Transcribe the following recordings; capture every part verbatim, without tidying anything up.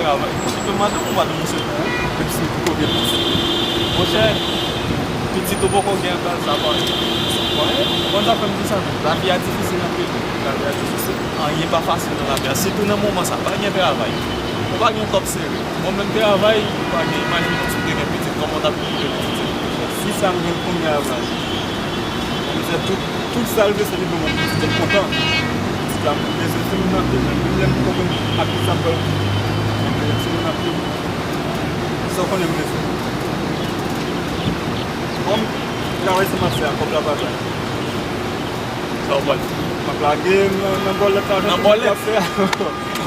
Travay. Monchè, m ap mande w, m ap mande w, se pou ou, menm si ou poko gen pitit. Monchè, pitit ou poko gen anpil, sa pa anyen. Konn sa fè m di sa menm? Lavi a difisil anpil. Lavi a difisil. Anyen pa fasil nan lavi a. Sitou nan moman sa, pa gen travay. Ou pa gen kòb sere. Mwen menm travay, ou pa gen. Imajine w si w te gen pitit, kòman w t ap okipe pitit sa? Si sa m gen kounye a, baz. Mwen se tout, tout sa l vle se li ban mwen pitit, m kontan. Pitit la, m bezwen timoun anpil, menm lè m poko konn ak ki sa m pral okipe. M bezwen timoun anpil. Sa w konnen m bezwen. Kòm travay sa m ap fè a, kòb la pa bay. Sa w pral fè? M ap lage nan, nan bòlèt la, nan bòlèt.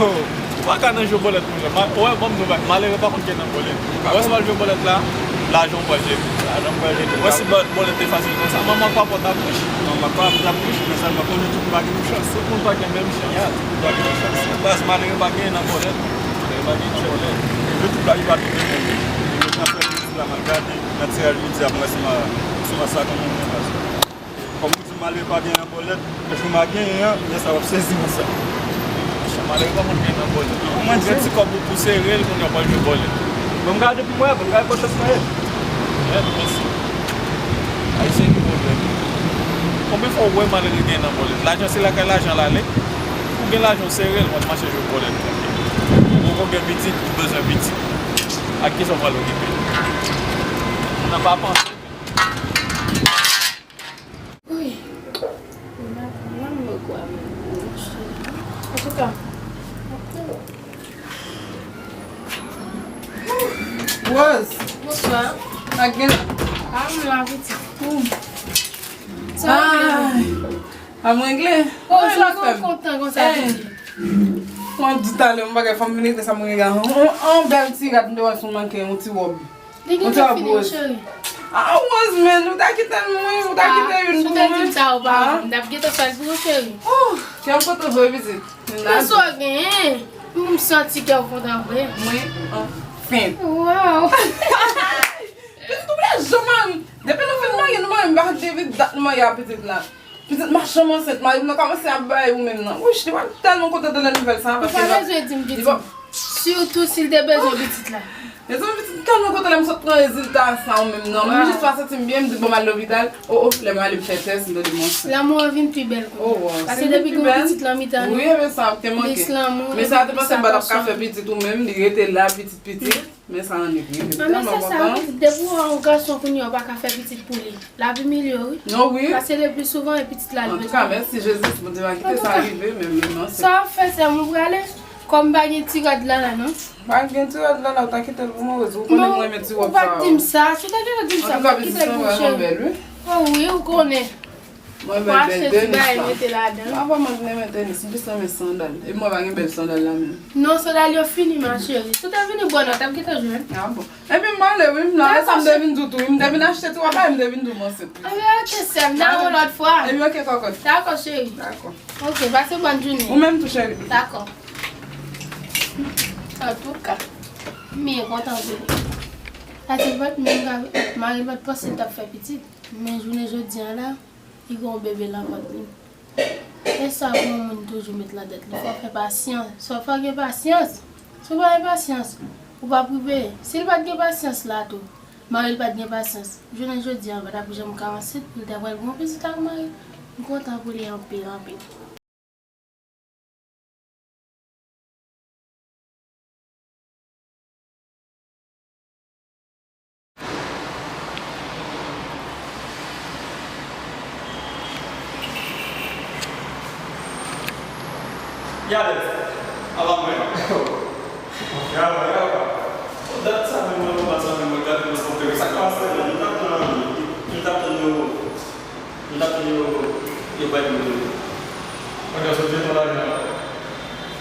Ou pa ka nan jwe bòlèt, monchè. Ma-, ou wè, ban m di w bagay, malere pa konn gen nan bòlèt. Ou wè, si w al jwe bòlèt la, lajan w pral jere. Lajan m pral jere. Ou wè, si bò-, bòlèt te fasil konsa, manman k pa pòt ap rich. Manman k pa ap rich, men sèlman konnen tout moun pa gen menm chans. Tout moun pa gen menm chans. Ya, tout moun pa gen menm chans. Baz, malere pa gen nan bòlèt. Malere pa gen nan bòlèt. Yo tout la, yo pa tout gen menm. Yo transfè pitit la, m al gade nan tiraj midi a, pou m wè si m a, si m a sa kòman m gen baz. Kòm ou di m malere pa gen nan bòlèt, men jou m a genyen an, lè sa w ap sezi konsa. Malere pa konn gen nan bòlèt. Ou gen ti kòb ou pou sere l, kounye a w pral jwe bòlèt. Ban m gade pou m wè, ban m gade pòch mwen ye. Rèd, mèsi. Ayisyen gen pwoblèm. Konbyen fwa w wè malere gen nan bòlèt? Lajan se lakay lajan l ale. Ou gen lajan w sere l, w ap mache jwe bòlèt. Ou poko gen pitit, ou bezwen pitit. Ak kisa w pral okipe? Moun nan pa panse. Wi. Antouka. Rose. Bonswa. Ak gen. Ah, m la, pitit. Sa va? Ay. A m regle. Oh, sa fè m kontan konsa, pitit. Mwen di talè, m bagay fanm vini, sa m regle. On, on bèl ti rad, m te wè sou manken, yon ti wòb. Li gentan fini, wi, cheri. Ah, Rose, men, ou ta kite l, mwen, ou ta kite youn pou mwen. Si w te di m sa, ou pa, m t ap gentan fè l pou ou, cheri. Oh, kè m kontan vre, pitit. Men sa w genyen? M santi kè w kontan vre. Mwen, anfen. Wow. Pitit, ou pa janm mari m. Depi nou fin marye, nou marye, m pa konn depi dat nou marye a pitit la. Pitit machann m ansent, mari m nan kòmanse ap bay ou menm nan. Wouch, li pral tèlman kontan tande nouvèl sa a, paske li pa bezwen di m pitit. Sitou si l te bezwen pitit la. Mezanmi, pitit m tèlman kontan lè m sot pran rezilta sa ou menm nan. Mwen jis pa santi m byen, m di bon, m al lopital. Oh, oh, lè m ale m fè tès, m tande m ansent. Lanmou an vin pi bèl kounye a. Paske depi gen yon pitit lan mitan nou, plis lanmou, plis afansyon. Men sa te panse m pa t ap ka fè pitit ou menm, li rete la, pitit, pitit. Men sa annik wi, m tèlman kontan. Depi w wè yon gason kounye a ou pa ka fè pitit pou li, l ap imilye w wi. Non wi. Paske le pli souvan e pitit la l bezwen. Antouka, mèsi Jezi, Bondye pa kite sa rive, men menm nan se. Sa w ap fè, sè m, ou prale? Kòm pa gen ti rad la la non. Pa gen ti rad la la, ou ta kite l pou mwen, Rose, ou konnen m renmen ti wòb sa yo. Ou pa t di m sa, si w te gentan di m sa, m t ap kite l pou ou, cheri. Oh wi, ou konnen. Mwen menm bèl bagay mete ladan. M pa vrèman renmen tenis, m plis renmen sandal. Epi mwen pa gen bèl sandal la menm. Non, sandal yo fini, ma chérie. Si w te vini bò nan, w t ap gentan jwenn. Ah bon. Epi m ale wi, m nan lè sa m te vin di w tou wi, m te vin achte ti wòb la, m te vin di w m ansent. Anben, ok, sè m, n a wè w lòt fwa. Epi ok, kòkòt. Dakò, cheri. Dakò. Ok, pase bòn jounen. Ou menm tou, cheri. Dakò. Antouka, m byen kontan pou li. Paske l pa t menm ka, mari l pa t panse l t ap fè pitit. Men jounen jodi a la, li gen yon bebe nan vant li. E sa pou yon moun toujou met nan tèt li. Fò w fè pasyans. Fò w gen pasyans. Si w pa gen pasyans, ou p ap rive. Si l pa t gen pasyans la tou, mari l pa t gen pasyans. Jounen jodi a, l pa t ap janm ka ansent pou l ta pral gen yon pitit ak mari l. M kontan pou li anpil, anpil. Gade, ala mwen. Gade, gade. Dat sa menm mwen, konpa sa menm mwen, gade nan konpere. Sa k pase la, nou t ap tann, nou t ap tann yo. M t ap di yo, yo bay m de. Mwen ka soti nan lajan.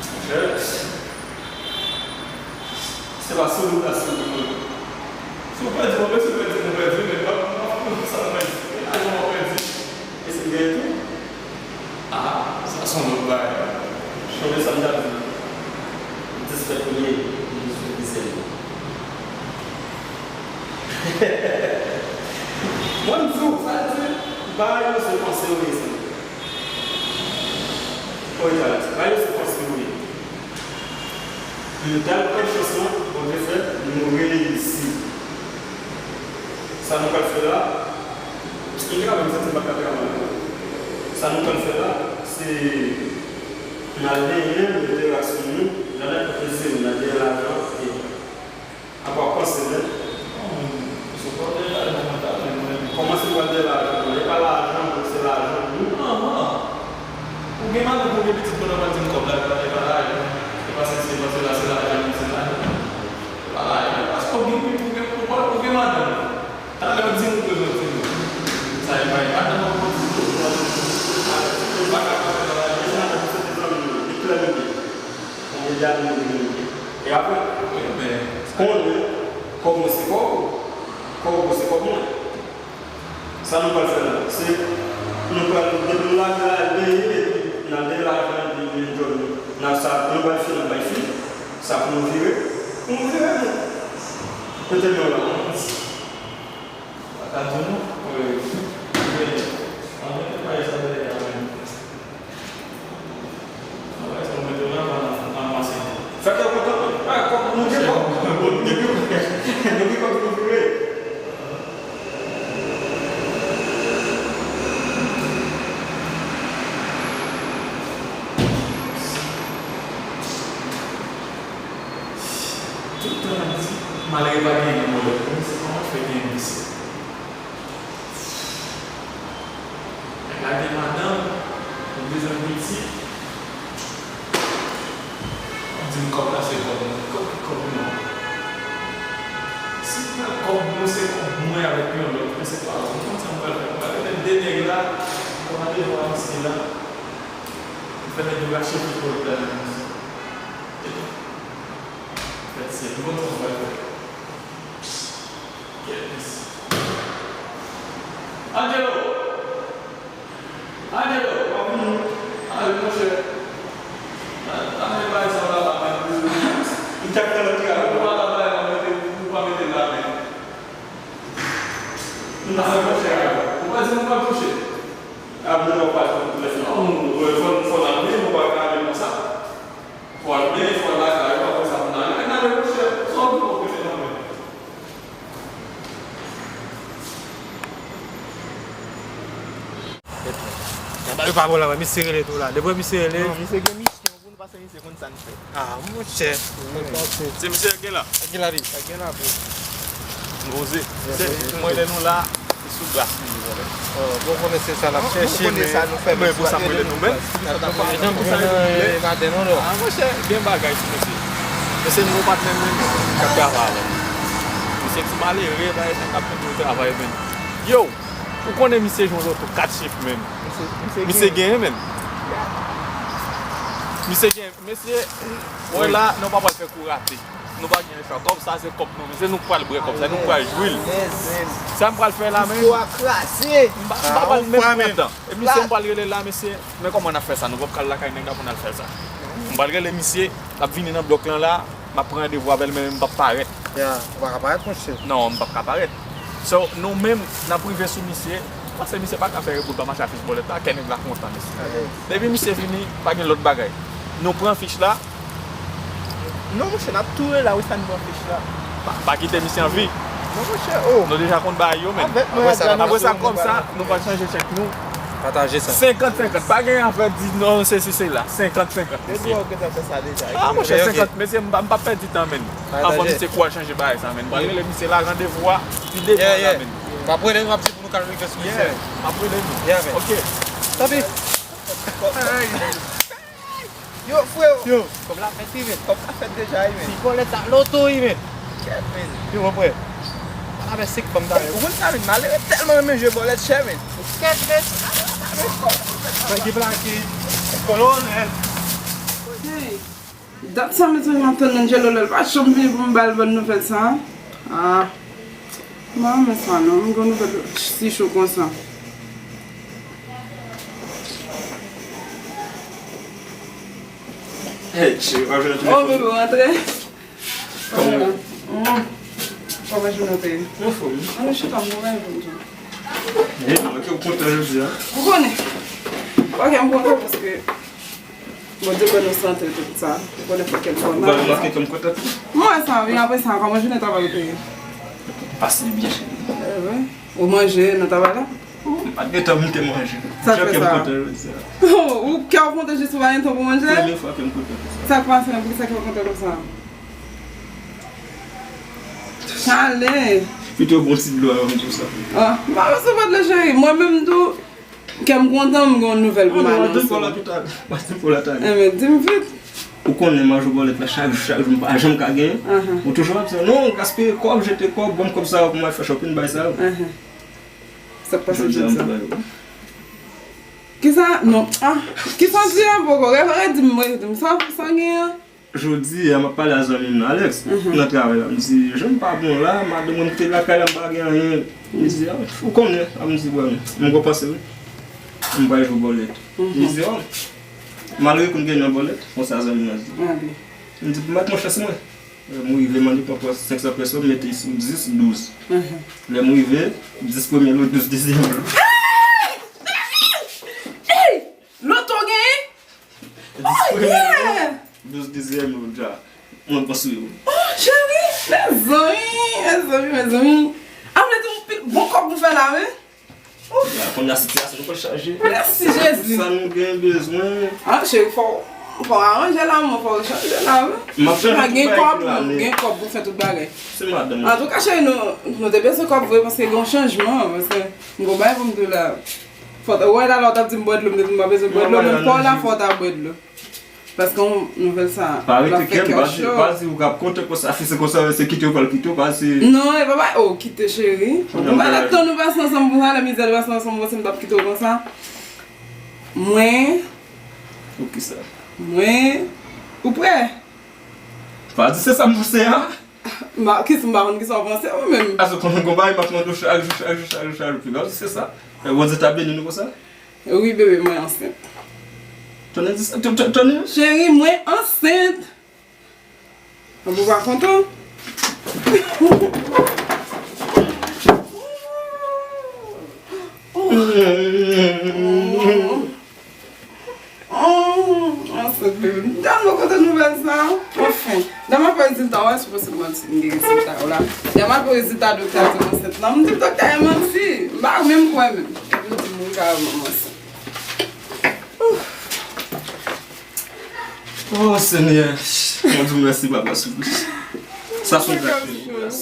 Monchè, se pa sou wout la, sou wout mwen. Si w pèdi, mwen menm si w pèdi, mwen pèdi, men pa pou mwen, sa mwen pèdi. E lajan mwen pèdi. E se m genyen tou. Ah, sa se yon lòt bagay. Chonje sa m t ap di. M disrespèk ou ye, m disrespèk sèlman. Mwen m di w, sa di, bagay yo se panse yo ye, se. Oye, sa di, bagay yo se panse yo ye. Nou t al pran chans lan, Bondye fè, nou reyisi. Sa nou pral fè la, m te ka menm santi m pa t ka travay ankò. Sa nou pral fè la, se n al dèyè, mete rak sou nou, n al al pote zewo, n al dèyè lajan, e apa w panse menm? Kòman se pral dèyè lajan? E pa lajan, se lajan nou. Ou gen madanm, ou gen pitit, pandan w ap di m kòb la, e pa, e pa lajan. E pa se, se pa se la, se lajan, se lajan. E pa lajan. Paske ou gen pitit, ou gen, ou pa, ou gen madanm. Talè w di m ou bezwen timoun. Sa e pa, e pa nan yon kondisyon pou w al timoun pa ka pase nan lajan. Deja, nou se de zanmi, li klè nou ye. Konbyen de ane nou te gen nou ye. E apre, konnen, kòb mwen se kòb ou, kòb ou se kòb mwen. Sa nou pral fè la, se nou pral, depi nou lage la, al dèyè, epi n al dèyè lajan, epi nou enjoy nou. N ap sa, nou bay fi, n ap bay fi. Sa pou nou vire, pou nou vire nou. Mete men w la. Sa di nou? Wi. Wi. Ann mete bagay sa dèyè a menm. Sa bagay sa nou mete yo la, pa nan, nan masin. Fè kè w kontan. Ah, kòb, nou gen kòb. Nou gen kòb, nou gen kòb pou nou vire. Tout tan n ap di, malere pa genyen bòlèt. Kòman se, kòman fè genyen misye? Nèg la gen madanm, li bezwen pitit. W ap di m kòb la se kòb mwen. Kòb ki kòb mwen? Si m pran kòb nou, se kòb mwen avèk yon lòt, men se pa ou. M konn sa m pral fè. M pral rele de nèg la, m pran devwa misye la. M fè nèg yo rache tout bòlèt la nan misye. E tou. Fèt se bon travay fè. Kèt mesye. Angelo! Angelo! Pa vini. Ale, monchè. Amenn bagay sa w laba, men. Li t ap nan lòt travay. Ou pa laba, ou mete, ou pa mete l la, men. Ale, monchè. Ou pa di nou pa touche. A, men non, pa touche. Non, fò, fò, fò n ale, nou pa ka ale konsa. Fò al byen, fò al lakay ou, apre sa pou n ale. Men n ale, monchè, sa w di w ap fè nan men. Nan ba yo pa bon la, misye rele tou la. Depi misye rele. Non, misye gen misyon pou nou, paske misye konn sa n fè. Ah, monchè. Se misye ki gen la? Ki gen la, wi. Sa gen la, bro. M poze. Mwen, lè nou la, se sou bras nou, nou konnen. Oh, bon, konnen se sa n ap chèche, men pou sa m rele nou menm. Jan pou sa rele nou menm. Ah, monchè, gen bagay sou misye. Mesye nou patnè menm k ap travay avè m. Misye ti malere, pa egzanp, k ap kontinye travay menm. Yo, ou konnen misye jwenn loto kat chif menm. Misye genyen menm. Misye genyen, mesye, wè la, nou pa pral fè kou rate. Nou pa gen chwa. Kòb sa se kòb nou. Se nou k pral bwè kòb sa, nou k pral jwi l. Sa m pral fè la menm. M pa, m pa pral menm pran tan. E misye m pral rele la, mesye, men kòman n ap fè sa? Nou p ap ka al lakay nèg la pou n al fè sa. M pral rele misye, l ap vini nan blòk lan la, m ap pran randevou avè l, men m p ap parèt. Ya, ou pa ka parèt, monchè. Non, m p ap ka parèt. So, nou menm, n ap rive sou misye, paske misye pa ka fè rebout pa mache a fich bòlèt la, kè nèg la kontan, mesye. Depi misye vini, pa gen lòt bagay. Nou pran fich la, Non, monchè, n ap tou rele la, wi, sa n pran fich la. Pa, pa kite misye an vi. Non, monchè, oh. Nou deja konn bagay yo, men. Apre sa, kòm sa, nou pral chanje chèk nou. Pataje sa. Senkant senkant. Pa gen afè di non, se si, se la. Senkant senkant, mesye. Ah, monchè, senkant. Mesye, m pa, m pa pèdi tan, men. Anvan misye kou al chanje bagay sa, men. M pral rele misye la, randevou a, pi devan la, men. M ap rele nou, m ap di pou nou kal rive sou misye. M ap rele nou. Ok. Tanpri. Yo, freo. Yo. Kòb la fèt, wi, men. Kòb la fèt deja, wi, men. Ti bòlèt sa, loto, wi, men. Kèt, men. Yo, mon frè. Avè senk banm talè. Ou konn sa, men, malere tèlman renmen jwe bòlèt chè, men. Kèt, men. Plake, plake. Kolonèl. Hey. Dat sa, mezanmi, m ap tann Angelo, lè l pa janm vini pou m ba l bòn nouvèl sa. Ah. M pa renmen sa non, m gen yon nouvèl si cho konsa. Hey, cheri, w ap jwenn telefòn. Oh, bebe, w antre? Kòman? Kòman jounen w te ye? Anfòm. Ann nou chita, m gen yon bagay pou m di w. Hey, ok, ou kontan jodi a? Ou konnen. Ok, m kontan paske Bondye ban nou sante tout sa. Ou konnen fò kèk fwa. Ou pa remake ke m kontan? M wè sa, wi, apre sa, kòman jounen travay ou te ye? Pase byen, cheri. Eh wi. Ou manje nan travay la? M pa t gen tan pou m te manje. Sa k fè sa? Kè m kontan jodi a. Ou kè w kontan jis ou pa gen tan pou manje? Premye fwa ke m kontan konsa. Sa k pase menm? Poukisa kè w kontan konsa? Chale! Pito bon ti dlo avan m konsa. Ah, m pa resevwa dlo, cheri. Mwen menm tou, kè m kontan, m gen yon nouvèl pou m anonse w. Enben, di m vit. Ou konnen m a jwe bòlèt la chak jou, chak jou, m pa janm ka genyen. Ou toujou ap di, "Non, gaspiye kòb, jete kòb, ban m kòb sa yo pou m al fè shopping, bay sa yo." Sa k pase jodi a? Kisa? Non. Ah, kisa w di an poko? Redi m, redi m. Sa, sa w gen an? Jodi a, m ap pale a zanmi m nan, Alex, nan travay la. M di, "Jan m pa bon la, madanm mwen te lakay la, m pa gen anyen." Li di, "Ah, ou konnen." A, m di, "Bwè, m gon panse wi. M pral jwe bòlèt." Li di, "Oh, malere konn gen nan bòlèt?" Konsa zanmi m nan di. M di, "Pou mèt mwen chans mwen." Lè m rive, m annik pran senk san peso, m mete sou dis, douz. Lè m rive, dis premye lo, douz dezyèm lo. Hey! Loto genyen? Dis premye lo, douz dezyèm lo, dja. Mwen pran sou yo. Oh, cheri, mezanmi, mezanmi, mezanmi. A vle di, yon pil bon kòb nou fè la, wi. Ouf. La, kounye a sitiyasyon nou pral chaje. Mèsi, Jezi. Sa nou gen bezwen. Ah, cheri, fò, fò aranje la, mwen, fò chanje la, wi. M ap chanje tout bagay pou lannen. Gen kòb, gen kòb pou fè tout bagay. Se madanm mwen. Antouka, cheri, nou, nou te bezwen kòb vre, paske gen yon chanjman, paske m gon bagay pou m di w la. Fò, wè, talè w t ap di m bwè dlo, m te di m pa bezwen bwè dlo, men pa w la fò w ta bwè dlo. Paske yon nouvèl sa, l ap fè kè w cho. Pa rete kè m, pa di, pa di ou k ap kontan konsa, si se konsa, se kite ou pral kite ou, pa di. Non, e pa ba, oh, kite cheri. Ou pa la tan nou pase ansanm konsa, la mizè nou pase ansanm, mwen si m t ap kite w konsa. Mwen. Ou kisa? Mwen. Ou prè? Pa di se sa m panse a. Ma, kisa m pa konn kisa w panse ou menm? Aso konn gon bagay m ap mande w chak jou, chak jou, chak jou, chak jou, pi pa di se sa. E Bondye ta beni nou konsa? Wi, bebe, mwen ansent. Tonnè di sa, to-, to-, tonnè? Cheri, mwen ansent. An, ou pa kontan? Oh, ansent, bebe. M tèlman kontan nouvèl sa. Anfen. Dam ap wè rezilta, wè, si posib manti, m gen rezilta yo la. Dam ap wè rezilta doktè a di m ansent lan. M di doktè a e manti. M pa menm kwè menm. Epi yo di m wi, kareman m ansent. Ouf. Oh, Senyè. Mwen di w mèsi, papa, souple. Sa se yon gras,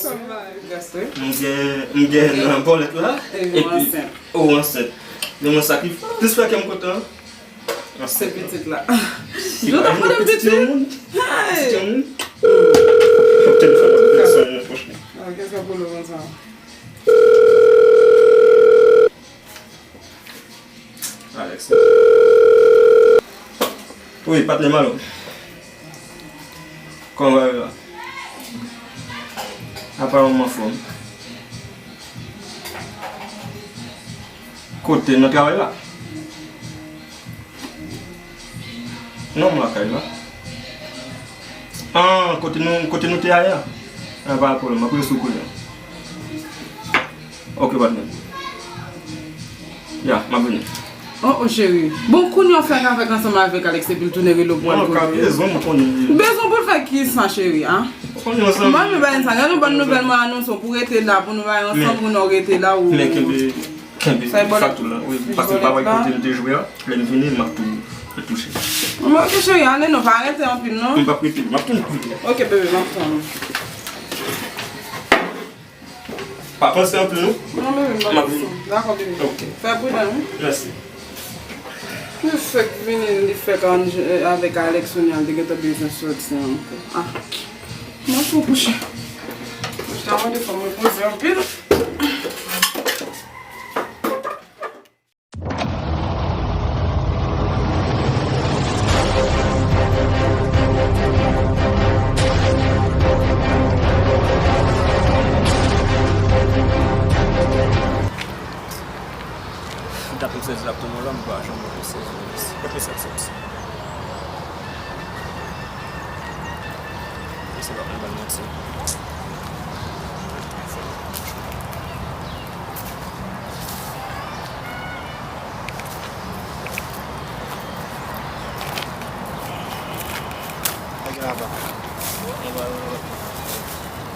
Senyè. M gen, m gen nan bòlèt la. Epi, ou ansent. Men mwen sa ki plis fè kè m kontan. Se pitit la. Yo ta pale pitit. Pitit yon moun. Pitit yon moun. Telefòn nan pèsòn nan, franchman. Ah, kèsa pwoblèm sa? Alex. Wi, patnè m, alo. Kòman bagay la? Apa w anfòm? Kote, nan travay la? Non, m lakay la. Ah, kote nou, kote nou te ale a? Ah, pa gen pwoblèm, m ap rele sou kounye a. Ok, patnè. Ya, m ap vini. Oh, oh, cheri. Bon, kounye a w fèk avèk ansanm avèk Alex epi l tounen rele w pou al kote. Non, ka bezwen m konnen. Bezwen pou l fè kisa, cheri, a? Kounye a ansanm. Mwen, men bagay sa, gade yon bòn nouvèl mwen anonse w pou rete la, pou nou bay ansanm, pou nou rete la, ou. Men kenbe, kenbe fatou la, wi, paske m pa wè kote m te jwe a. Lè m vini, m ap tou touche. Bon, ok, cheri, ale non, pa rete anpil, non. M p ap rete, m ap tou touche. Ok, bebe, m ap tann ou. Pa panse anpil, non. Non, bebe, m p ap panse. Dakò, bebe. Ok. Fè pridan, wi. Mèsi. Li fèk vini, li fèk an-, avèk Alex, kounye a, li te gentan bezwen sòti ankò. Ah. M ap tou kouche. Mwen ta mande fò m repoze anpil. M t ap sezi l ap tounen la, m pa janm sezi l. Kote sèks? Mesye pa konn ban manti.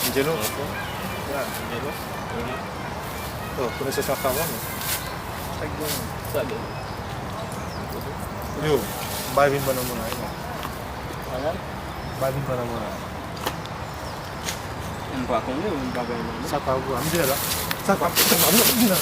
Angelo? Oh, konesans ak Fabon? Yo, m pa vin ban nan moun la, non. M pa vin ban nan moun la. M pa konnen, m pa bay nan. Sa pa vre, m di la. Sa pa, sa pa vre, m di la.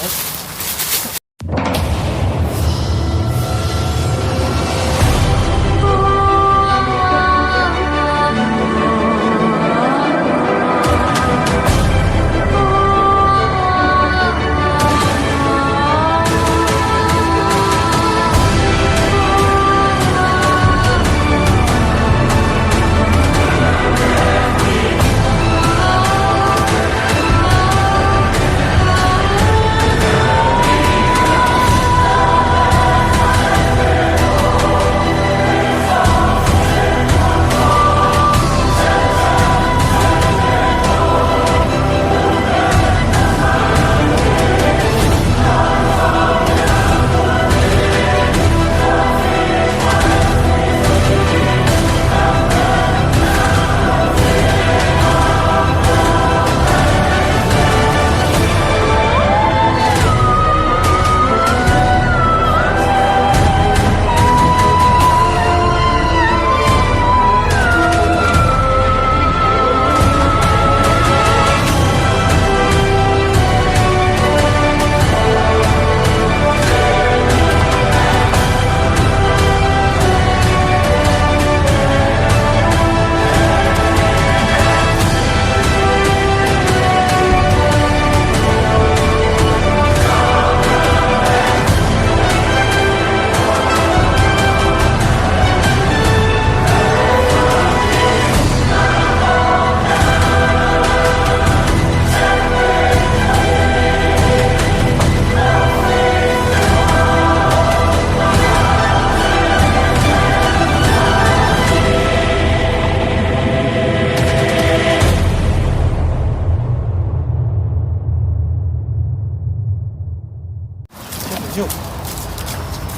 Yo.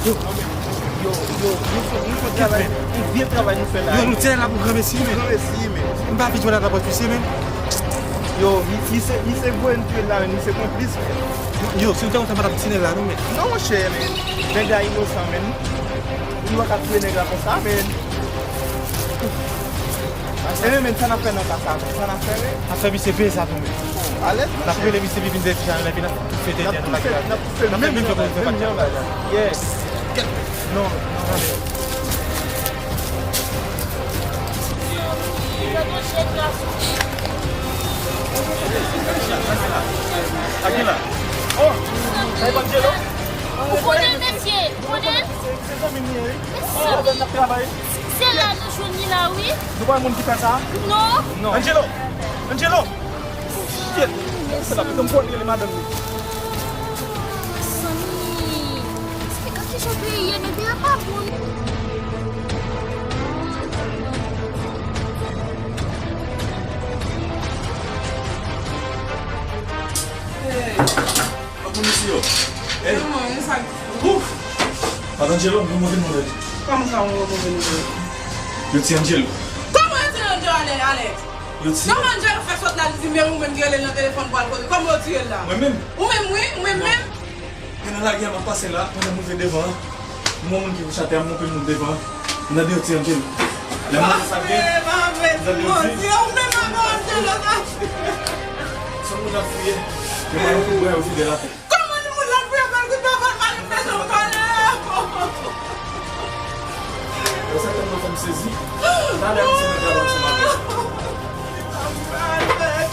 Yo. Yo, yo, nou fè, nou fè travay, yon vye travay nou fè la. Yo, nou tire la pou granmesi, men. Granmesi, men. M pa vin jwenn atabòt misye, men. Yo, mi, mi se, mi se voye n touye l la, men, mi se konplis, men. Yo, si nou te kontan, m pa t ap tire l la, non, men. Non, monchè, men. Nèg la inosan, men. Ou pa ka touye nèg la konsa, men. Enben, men, sa n ap fè nan ka sa, men? Sa n ap fè, men? N ap fè misye peye sa tou, men. Alèz, monchè. N ap rele misye vin deja, epi n ap tou fete, n ap tou fete, n ap tou fè menm jan, menm jan bagay la. Yes. Non, non, non. Ak ki la? Oh, sa e pa Angelo? Ou konnen, mesye, ou konnen? Se, se zanmi m ye, wi. Mezanmi. Se la nou jwenn li la, wi. Nou pa wè moun ki fè sa? Non. Non. Angelo! Angelo! Shit! Se la, pitit m konnen li madanm li. Mezanmi. Gad kijan peyi ye, men peyi a pa bon, non. Hey. Ak moun isi yo. Ey. Ouf! Madan Angelo, mwen move nouvèl. Kòman sa, mwen move nouvèl? Yo tiye Angelo. Kòman yo tiye Angelo, Alex? Yo tiye. Kòman Angelo fè sot la, li di, men ou menm ki rele nan telefòn pou al kote. Kòman yo tiye l la? Mwen menm. Ou menm, wi, ou menm menm. Mwen nan lari a, m ap pase la, pandan m rive devan an, m wè yon moun ki kouche atè a, m wè yon moun devan an. M tande yo tiye Angelo. Lè m wè sa gen, m tande yo di, se yon moun ap fouye, yo ba yo kout bra, yo vide l atè. Kòman moun la fouye, ba l kout bra, ba l mare m, fè jan m pale. Yo sètènman fè m sezi. Talè misye mèt travay ansanm avè m.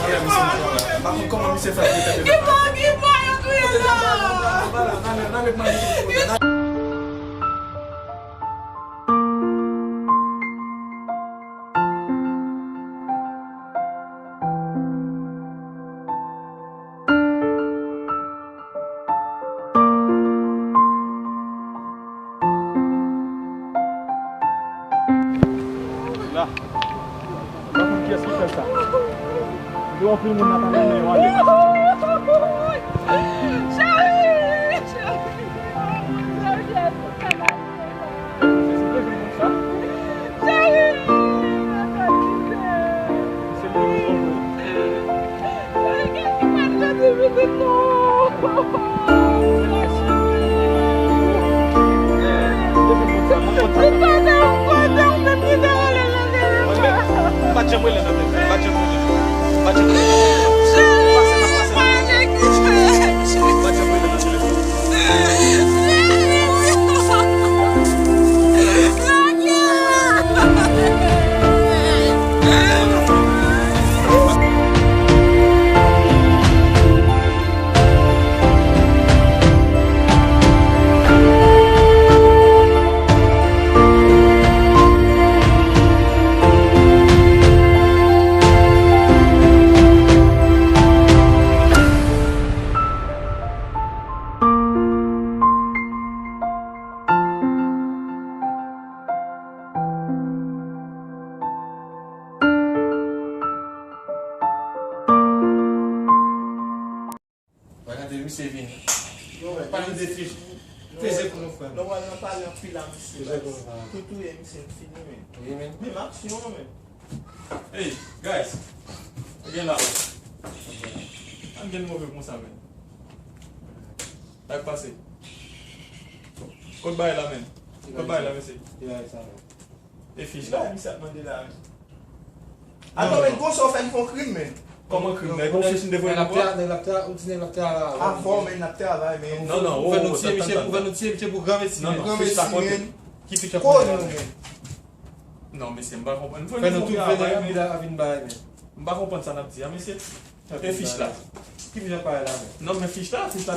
Talè misye mèt travay. M pa konn kòman misye fè pou l tèt li. Ki bò, ki bò yo touye l la? N a ret, n a ret, n a ret. La. M pa konn kiyès ki fè sa. Gen anpil moun nan pa renmen yo ale. Cheri! Cheri! Cheri! Cheri! Cheri! Misye vini. Yo, men, pale de fich. Peze pou nou, frè m. Nou wè nan pale anpil a misye. Peze pou nou, frè m. Tou touye misye, m fini, men. Wi, men. Menm aksyon, men. Hey, guys. Gen la. An gen move konsa, men. Sa k pase? Kot bagay la, men? Kot bagay la, mesye? Ki bagay sa, men? E fich la? Misye ap mande la, men. Atann, men, gwo sa w fè, li fè yon krim, men. Kòman krim? Nèg ou fich m te voye pou ou? Nèg l ap te, ou di nèg l ap te avè w. Avè w, men, n ap travay, men. Non, non, ou fè nou tiye misye, ou fè nou tiye misye pou granmesi, men. Non, non, fich la kote? Ki fich ap mande la, men? Non, mesye, m pa konprann. Fè nou tou vle nèg la vin bay, men. M pa konprann sa n ap di a, mesye. E fich la? Ki fich ap pale la, men? Non, men fich la, fich la.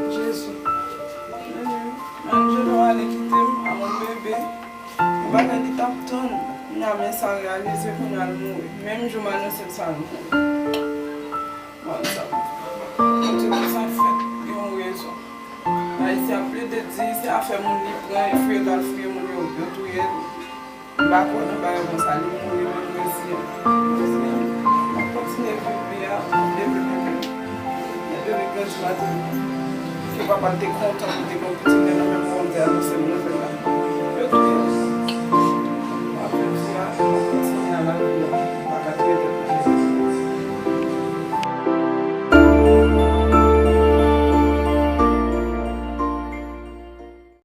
Jezi. Anjelo ale kite m, a mon bebe. Yon bagay li t ap tann. Kounya men sa reyalize kounya l mouri. Menm jou m anonse l sa l mouri. Bon, sa. Bondye, pou sa fèt, gen yon rezon. Ayisyen ap plede di se afè moun li pran, e fouye l al fouye moun yo, yo touye l. M pa kwè nan bagay konsa, li mouri menm resi an. M ap kontinye viv vi a, m ap devlope m. Lè bebe grandi maten, ke papa l te kontan pou te gen yon pitit, men nan menm moman m te anonse l nouvèl la, yo touye l.